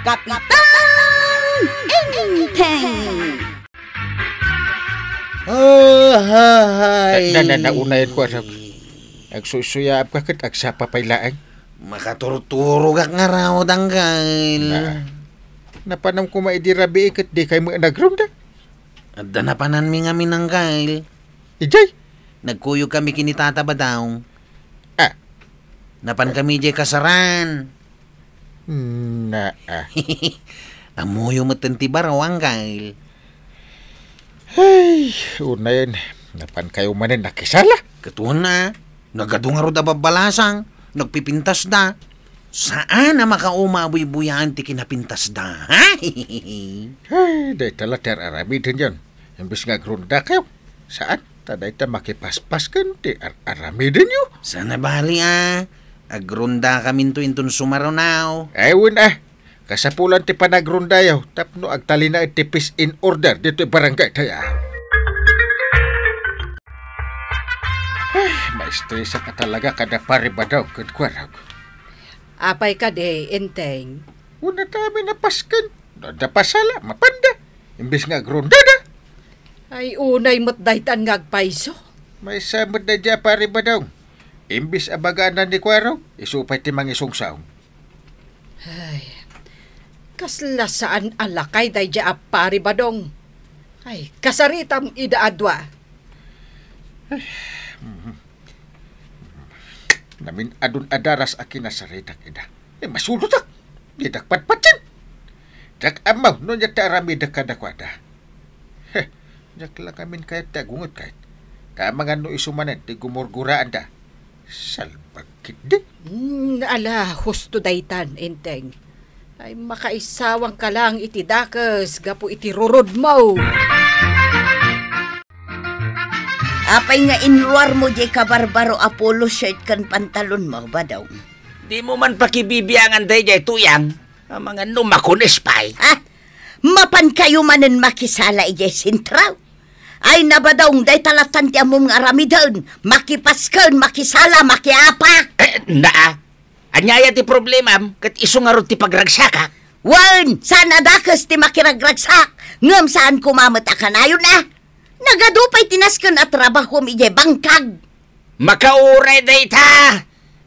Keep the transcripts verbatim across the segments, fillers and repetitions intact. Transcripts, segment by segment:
Kapitan Enteng! Ah, hay. Na, na, na, unayen ko, Arog. Agsuysuyaab ka ket agsapa pay laeng. Makaturturogak ngarud, Angkel. Na, napanam koma idi rabii ket dikay met nagrunda. Adda napananmi ngamin, Angkel. Idiay? Nagkuyog kami ken ni Tata Badong. Ah. Napan kami idiay kasaran. Naa. Ammoyo met ti baro, Angkel. Ay, unayen, napankayo manen nakisala. Ket wen a, nagadu ngarud a babbalasang, nagpipintasda. Saan a makauma a buybuyaen ti kinapintasda, ha? Ay, dayta la ti ar-aramidenyon. Imbes nga agrundakayo, saan? Ta dayta makipaspas ken ti ar-aramidenyo. Saan a bali a, agrundakaminto inton sumaruno. Ay, wen a, kasapulan ti panagrundayo tapno agtalinaed ti peace and order ditoy barangay tayo. Ay, maestresak a talaga kada Pari Badong ken Kuarog. Apay kadi, Enteng? Wen a ta amin a pasken. No adda pasala, mapanda. Imbes nga agrundada. Ay, unay met daytan nga agpayso. Maysa met daydiay a Pari Badong. Imbes a baganan ni Kuarog, isu pay ti mangisungsong. Ay, kasla saan a lakay daydiay a Pari Badong. Ay, kasaritam ida a dua. Ay, mhm. Namin-adun a daras a kinasaritak ida. Eh, masulotak. Didak patpatien. Diak ammo no ania ti aramidek kadakuada. Heh, diak la ngamin kayat ti agunget kayat. Ta amangan no isu manen ti gumurguraanda. Salbag ketdi. Hmm, ala, husto daytan, Enteng. Ay, makaisawangka lang iti dakes gapu iti rurodmo. Apay nga inruarmo diay kabarbaro a polo shirt ken pantalonmo, Badong? Dimo man pakibibiangan daydiay, Tuyang. Amangan no makunis pay. Ha? Mapankayo manen makisala idiay sentro? Ay, na, Badong, dayta lattan ti ammom nga aramiden. Makipasken, makisala, makiapa. Eh, naa. Ania aya ti problemam, ket isu ngarud ti pagragsakak? Wen, saan a dakes ti makiragragsak, ngem saan koma met a kanayon a. Nagadu pay ti nasken a trabahom idiay bangkag. Makauray dayta!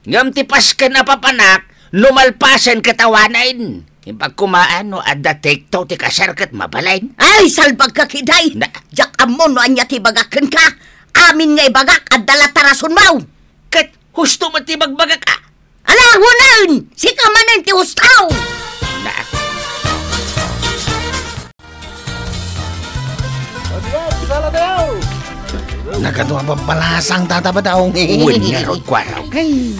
Ngem ti pasken a papanak, no malpasen ket awanen. Imbag koma no adda tiktok ti kasar ket mabalin. Ay, salbagka ketdi! Na- Diak ammo no ania ti ibagak kenka. Amin nga ibagak, adda latta rasonmo. Ket husto met ti ibagbagak a. Ala, wen a! Sika manen ti husto! Na- Nagadu a babbalasang, Tata Badong. Wen ngarud, Kuarog.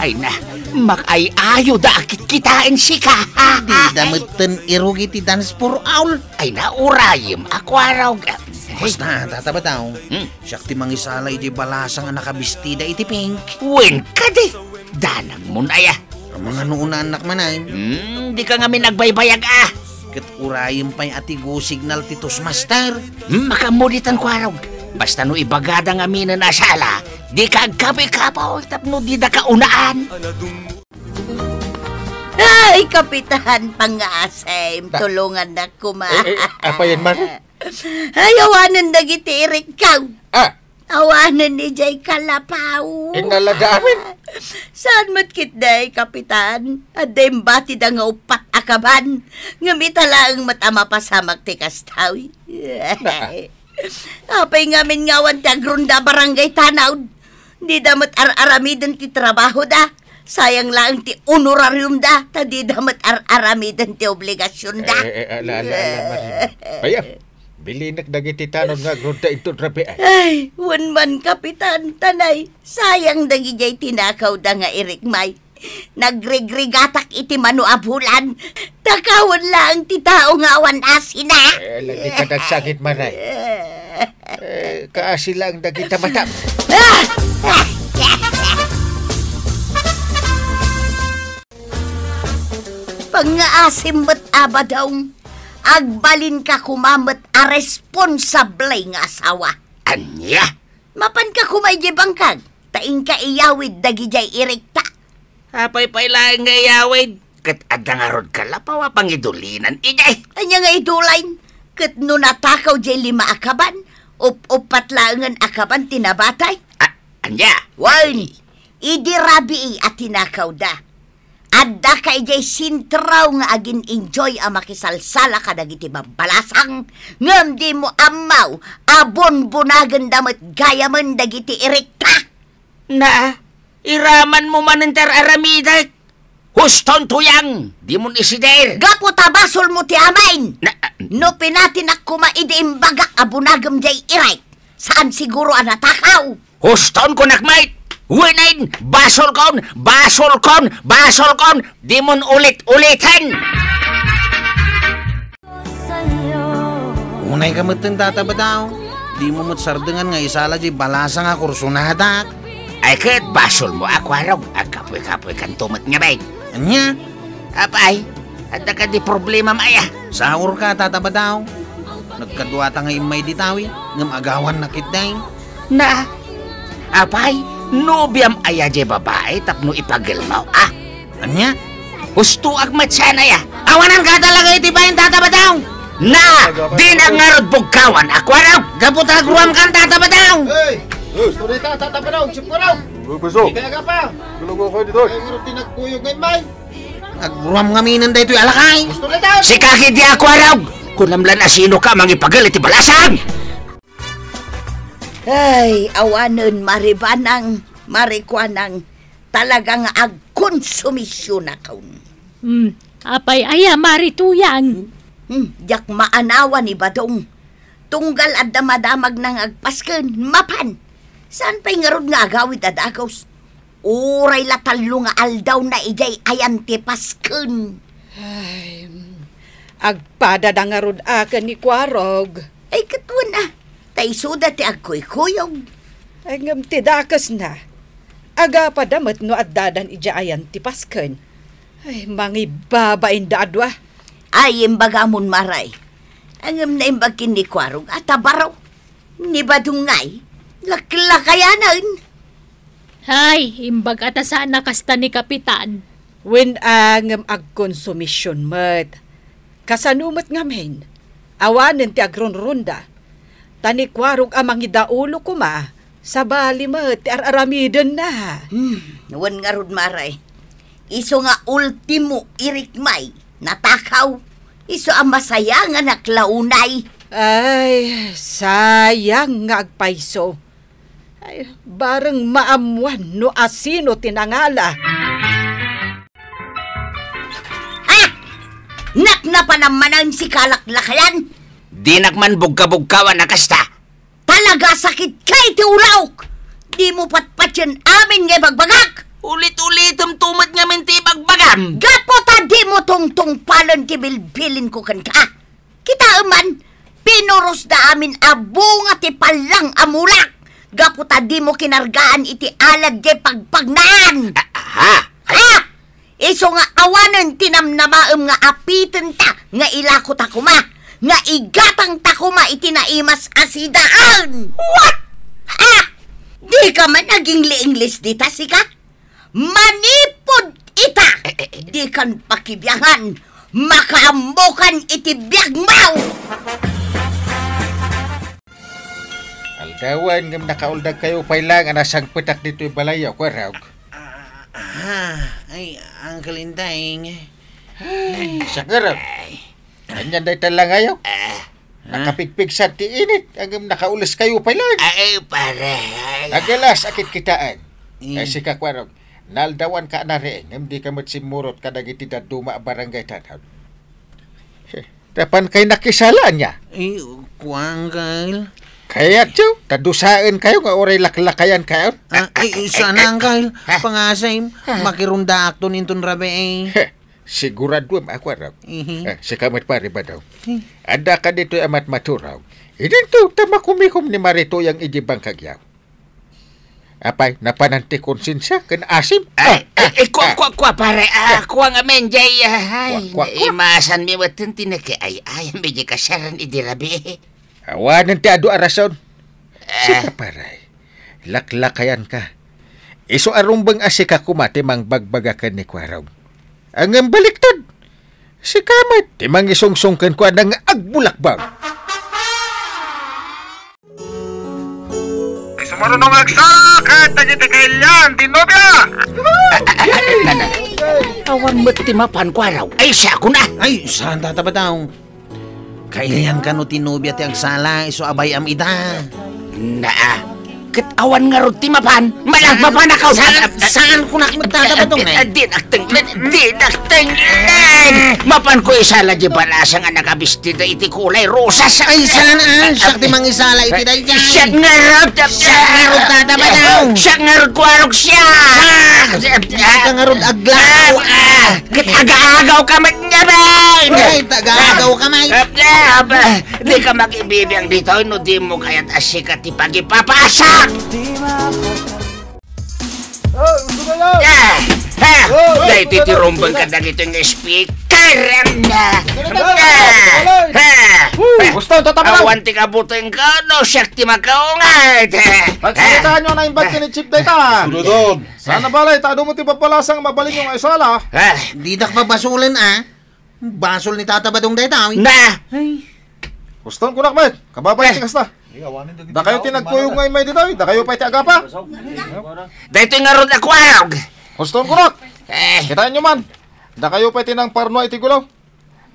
Ay na, makay-ayo da a kitkitaen sika. Dida metten irugi ti dance for all. Ay na, urayem a, Kuarog. Basta, Tata Badong. Hmm. Siak ti mangisala iti balasang a nakabistida iti pink. Wen kadi, danagmon aya. Amangan no unaannak manen. Hmm, dika ngamin agbaybayag a. Ket urayem pay a ti go signal ti Toastmaster. Hmm, makaammo ditan, Kuarog. Basta no ibagada ngaminen a sala, dika agkapuy-kapuy tapno didaka unaan. Ay, Kapitan, pangngaasim, Ta- tulongannak koma. Eh, eh, apayen, Mare? Ay, awanen dagiti irikkaw. Ah. Awanen idiay kalapaw. Inalada amin. Saan met ketdi, Kapitan? Adda imbatida nga uppat a kaban. Ngem ita laeng met a mapasamak ti kasta. Na. Apay ngamin nga awan ti agrunda barangay tanaw? Dida met ar-aramiden ti trabahoda. Sayang laeng ti honorariumda, ta dida met ar-aramiden ti obligasionda. Eh, eh, ala, ala, ala, Maria. Aya, bilinek dagiti tanod nga agrunda inton rabii. Ay, wen man, Kapitan, tanay, sayang dagidiay tinakawda nga irikmay. Nagrigrigatak iti mano a bulan. Takawen laeng ti tao nga awan asina. Eh, lagi ka nagsangit, Maray. Eh, kaasi laeng dagita matam. Pangngaasim met, Badong. Agbalinka koma met a responsable nga asawa. Ania? Mapanka koma idiay bangkag, ta inka iyawid dagidiay irikta. Apay pay laeng nga iyawid? Ket adda ngarud kalapaw a pangidulinan idiay. Ania nga idulayn? Ket no natakaw jay lima a kaban, up-uppat laengen a kaban ti nabatay. A-, ania? Wen, idi rabii a tinakawda. Adda ka idiay sentro nga agin-enjoy a makisalsala kadagiti babbalasang, ngem dimo ammo a bunbunagenda met gayamen dagiti irikta. Na, iramanmo manen ti ar-aramidek. Huston, Tuyang, dimon isider. Gapu ta basolmo ti amin. Na, no pinatinak koma idi imbagak a bunagem jay irik, saan siguro a natakaw. Huston, kunak met. Wenen, basolkon, basolkon, basolkon. Dimon ulit-uliten. Unay ka metten, Tata Badaw. Dimo met sardengan nga isala jay balasang a kursonadak. Ay ket basolmo a kuarog, agkapuy-kapuykanto met ngamin. Ania? Apay, adda kadi problemam aya? Saurka, Tata Badaw. Nagkaduata nga immay dita, ngem agawanna ketdi. Na, apay, nobiam aya jay babai tapno ipagelmaw, a? Ania? Hustoak met saan aya. Awanan ka talaga iti bain, Tata Badaw. Na, dinak ngarud bugkawan a kuarog. Gapu ta agruamkan, Tata Badaw. Hey! Husto dita, Tata Badaw, Chief Kuarog. Uy, Piso. Di kaya ka pa? Gulong ako dito. Ay, ngarud ti nagkuyog nga immay. Agruam ngaminen daytoy a lakay. Husto dita. Sika ketdi a kuarog. Kunam la no sino ka mangipagal iti balasang. Ay, awanen, Mari Banang, Mari Kuanang, talaga nga agkonsumisionakon. Hmm, apay aya, Mari Tuyang? Hmm, diak maanawa ni Badong. Tunggal adda madamagna nga agpasken, mapan. Saan pay ngarud nga agawid a dagus? Uray la tallo nga aldawna idiay ayan ti pasken. Ay, agpadada ngarud a ken ni Kuarog. Ay, ket wen a, ta isuda ti agkuykuyog. Ay, ngem ti dakesna, agapada met no addadan idiay ayan ti pasken. Ay, mangibabainda a dua. Ay, imbagamon, Maray. Ngem naimbag ken ni Kuarog a ta baro. Ni Badong ngay, laklakayanen. Ay, imbag a ta saan a kasta ni Kapitan. Wen a ngem agkonsumision met. Kasano met ngamin? Awanen ti agrunrunda. Ta ni Kuarog a mangidaulo koma, sabali met ti ar-aramidenna. Hmm, wen ngarud, Maray. Isu nga ultimo irikmay, natakaw. Isu a masayanganak la unay. Ay, sayang nga agpayso. Ay, bareng maammuan no asino ti nangala. Ha! Napnapanam manen, sikalaklakayan! Dinak man bugkabugkawan a kasta. Talaga, sakit ka iti ulok! Dimo patpatien amin nga ibagbagak! Ulit-ulitem to met ngamin ti ibagbagam! Gapu ta dimo tungtungpalen ti bilbilinko kenka. Kitaem man, pinurosda amin a bunga ti pallang a mulak gapu ta dimo kinargaan iti alad diay pagpagnaan. Ah, aha? Ha? Isu nga awanen ti namnamaem nga apitenta nga ilakota koma, nga igatangta koma iti naimas a sidaan. What? Ha? Dika man agingli-inglis dita, sika? Manipud ita, eh, eh, eh. Dikan pakibiangan, makaammokan iti biagmo! Aldawan ngem nakauldag kayo pay lang a nasangpetak ditoy balayyo, Kuarog. Ah, ah, ay, Uncle Inday. Ay, siak ngarud. Ay. Ania dayta langayo? Ah. Nakapigpigsa ti init, ngem nakaules kayo pay lang. Ay, pare, ay. Agalas a kitkitaan. Mm. Ay, sika, Kuarog, naaldawanka a nariing, ngem dika met simmurot kadagiti dadduma a barangay tan-aw. Heh, napankay nakisala ania? Ay, kuan, Kyle. Kayatyo, ta dusaenkayo nga uray laklakayankayon. Ah, ay, ay, sana, Kyle. Ha? Pangasay, ha? Makirondaakton inton rabii. Heh, siguraduem a kuarog. Mhm. Eh, sika met, Pare Badong. Hmm. Adda ka ditoy a matmaturog. Idinto ta makumikom ni Mari Tuyang idi bangkagyo. Apay, napanan ti konsensia ken asim? Ay, ah, ay, ah, ay, kua, ah. Kua, kua, pare. Ah, ah. Kua ngamin, jay, ah, ay, kua, kua, kua. Naimasanmi metten ti nakiay-ayam idiay kasiaran idi rabii. Awanen ti adu a rason. Ah. Sika, pare. Laklakayanka. Isu a rumbeng a sika koma ti mangbagbaga ken ni Kuarog. Ngem baliktad. Sika met ti mangisungsong kenkuana nga agbulakbang. Ay, sumarunong agsala ket dagiti kailian ti nobia. Awan met ti mapan, Kuarog. Ay, siak una. Ay, saan, Tata Badong? Kailian kano ti nobia ti agsala, isu a bay-am ida. Naa. Ket awan ngarud ti mapan. Malang mapanakaw. Saan, saan kunak met, Tata Badong, eh? Di, di, di, di, di, di, di, Mapanko isala di balasang a nakabistida iti kulay rosas. Ay, saan, ah? Siak ti mangisala iti dayta. Siak ngarud. Siak ngarud, Tata Badong. Siak ngarud, Kuarog, siak. Ah! Siak ngarud, aglaw. Ah! Ket agaagaw ka met ngamin. Ay, tagaagaw ka met. Di ka makibibiang ditoy no di mo kayat a sika ti pagipapasak. Ah! Ah! Daytoy ti rumbeng kadagitoy nga speaker. Ah! Ah! Gusto, tatapaw! Awan ti kabutengko no siak ti makaunget. Pagsalitaan nga naimbag ken ni Chief dayta. Saan a bale, ta adu met ti babalasang mabalinyo nga isala. Ah! Didak pabasolen, ah. Basol ni Tata Badong dayta, eh. Na! Ay. Huston kunak met, kababay ti kasta. Dakayo ti nagkuyog nga immay ditoy, dakayo pay ti agapa. Daytoy ngarud a kuarog. Huston kunak. Eh. Kitaenyo man. Dakayo pay ti nangparnua iti gulaw.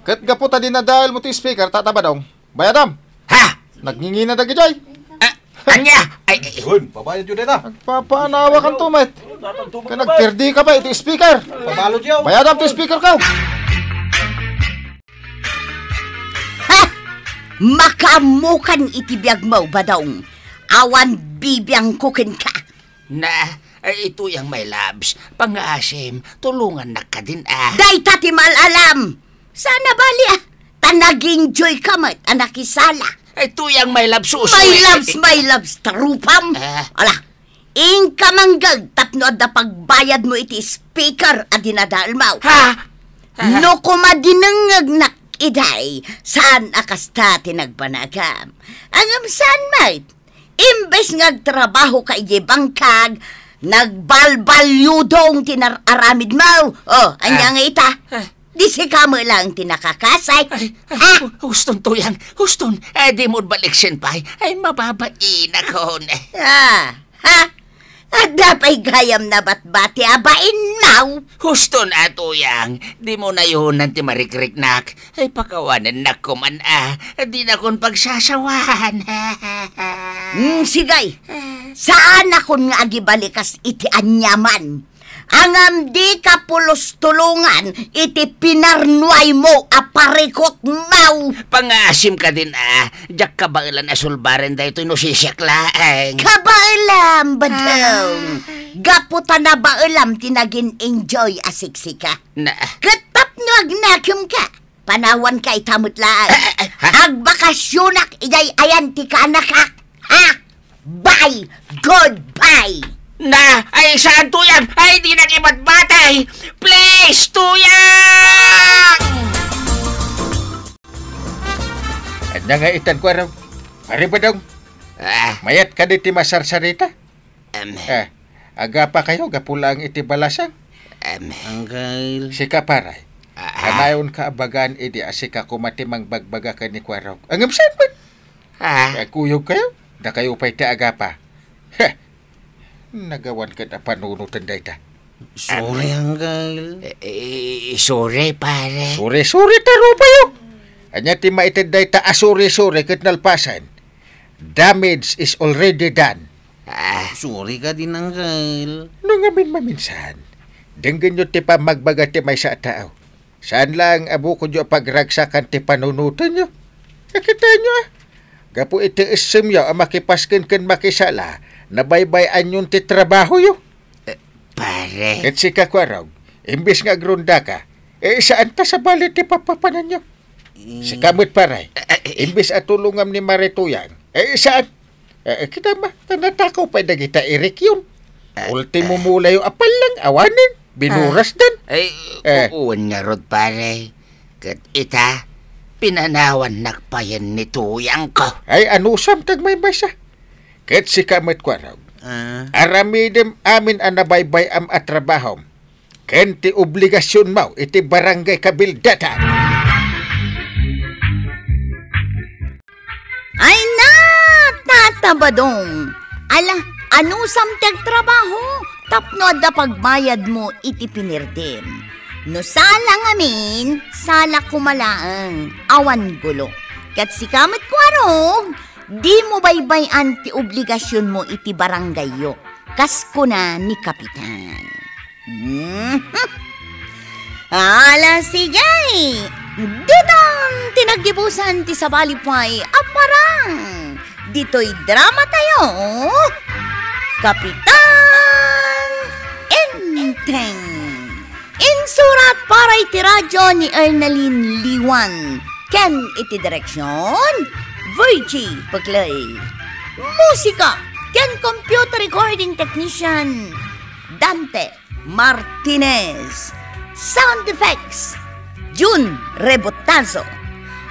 Ket gapu ta dinadaelmo ti speaker, Tata Badong. Bayadam. Ha? Nagngingina dagidiay. Ah, ania? Ay, ay. Yun, pabayad yun, dayta. Nagpapaanawa kanto met. Ket nagperdi ka pay iti speaker. Pabalod yun. Bayadam ti speaker ko. Ha! Makaammokan iti biagmo, Badong. Awan bibiangko kenka. Na, ay, ituyang, my loves. Pangngaasim, tulongannak kadin, ah. Dayta ti mal-alam. Saan a bale, ah. Ta nag-enjoy ka met a nakisala. Ay, tuyang, my loves, uso, my loves, my loves, tarupam. Ah. Ala, inka manggeg tapno adda pagbayadmo iti speaker a dinadaelmo. Ha? Ah. No koma dinengngegnak idiay, saan a kasta ti nagbanagam. Ngem saan met? Imbes nga agtrabaho ka idiay bangkag, nagbalbalyudong ti nar-aramidmo. Oh, ania nga ita? Ah. Di sika met laeng ti nakakasay. Ay, ay, ah! Hu-, huston, tuyang, huston. Eh, di mo baliksen pay. Ay, mababainakon. Ah, ha? Adda pay gayam nabatbati a bainmo. Huston, a, tuyang. Di mo nayunan ti marikriknak. Ay, pakawanennak koman, a. Dinakon pagsasawan. Hmm, sige. Saanakon nga agibalikas iti aniaman. Ngem dika pulos tulongan iti pinarnuaymo a parikutmo. Pangngaasim kadin, a. Diak kabaelan a sulbaren daytoy no sisiak laeng. Kabaelam, Badong. Ah. Gapu ta nabaelam ti nagin-enjoy a siksika. Na. Ket tapno agnakemka, panawanka ita met laeng. Ah, ah, ah, ha? Agbakasyonak idiay ayan ti kaanakak. Ha? Bye! Goodbye! Na, ay, saan, tuyang? Ay, dinak ibatbati! Please, tuyang! Ania nga itan, Kuarog? Pare Badong? Ah. Mayat kadi ti masarsarita? Em. Eh, agapa kayo, gapu laeng iti balasang? Em. Uncle. Sika, pare. Ah, ah. Kanayonka a bagaan idi a sika koma ti mangbagbaga ken ni Kuarog. Ngem saan met? Ah. Agkuyog kayo, dakayo pay ti agapa. Heh. Nagawan ket a panunoten dayta. Sorry, uncle. Eh, eh, sorry, pare. Sorry, sorry, tarupayo. Ania ti maited dayta a sorry, sorry ket nalpasen? Damage is already done. Ah. Sorry kadin, uncle. No ngamin maminsan, denggenyo ti pammagbaga ti maysa a tao. Saan laeng a bukodyo a pagragsakan ti panunotenyo. Kakitaenyo, a. Gapu iti essemyo a makipasken ken makisala, nabaybay-anyon ti trabahoyo. Eh, pare. Ket sika, Kuarog, imbes nga agrondaka, eh, saan ta sabali ti papapananyo? Eh. Sika met, pare, eh, eh, eh. Imbes a tulongam ni Mare Tuyang, eh, saan? Eh, kita ma, ta natakaw pay dagita irikyon. Ah, ultimo ah. Mulayo a pallang, awanen, binurasdan. Ah. Ay, eh. Wen ngarud, pare. Ket ita, pinanawannak payen ni tuyangko. Ay, anusam ti agmaymaysa? Ket sika met, Kuarog. Ah. Aramidem amin a nabaybay-am a trabahom. ken ti obligasionmo iti barangay kabildatan. Ay na, Tata Badong! Ala, anusam ti agtrabaho tapno adda pagbayadmo iti pinirdem? No sala ngamin, sala koma laeng, awan gulo. Ket sika met, Kuarog, dimo baybay-an ti obligasionmo iti barangayyo, kas kuna ni Kapitan. Mhm. Ala, sige! Ditan ti naggibusan ti sabali pay a parang ditoy drama tayo, Kapitan Enteng. Insurat para iti radyo ni Ernalyn Liwan ken iti direksyon, Virgie Peclay. Musika ken computer recording technician, Dante Martinez. Sound effects, Jun Rebotazo.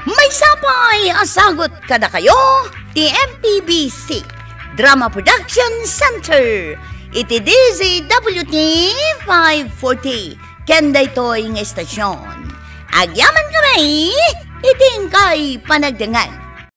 Maysa pay a sagut kadakayo ti M P B C Drama Production Center iti D Z W T five forty ken daytoy nga istasyon. Agyaman kami iti inkay panagdengngeg.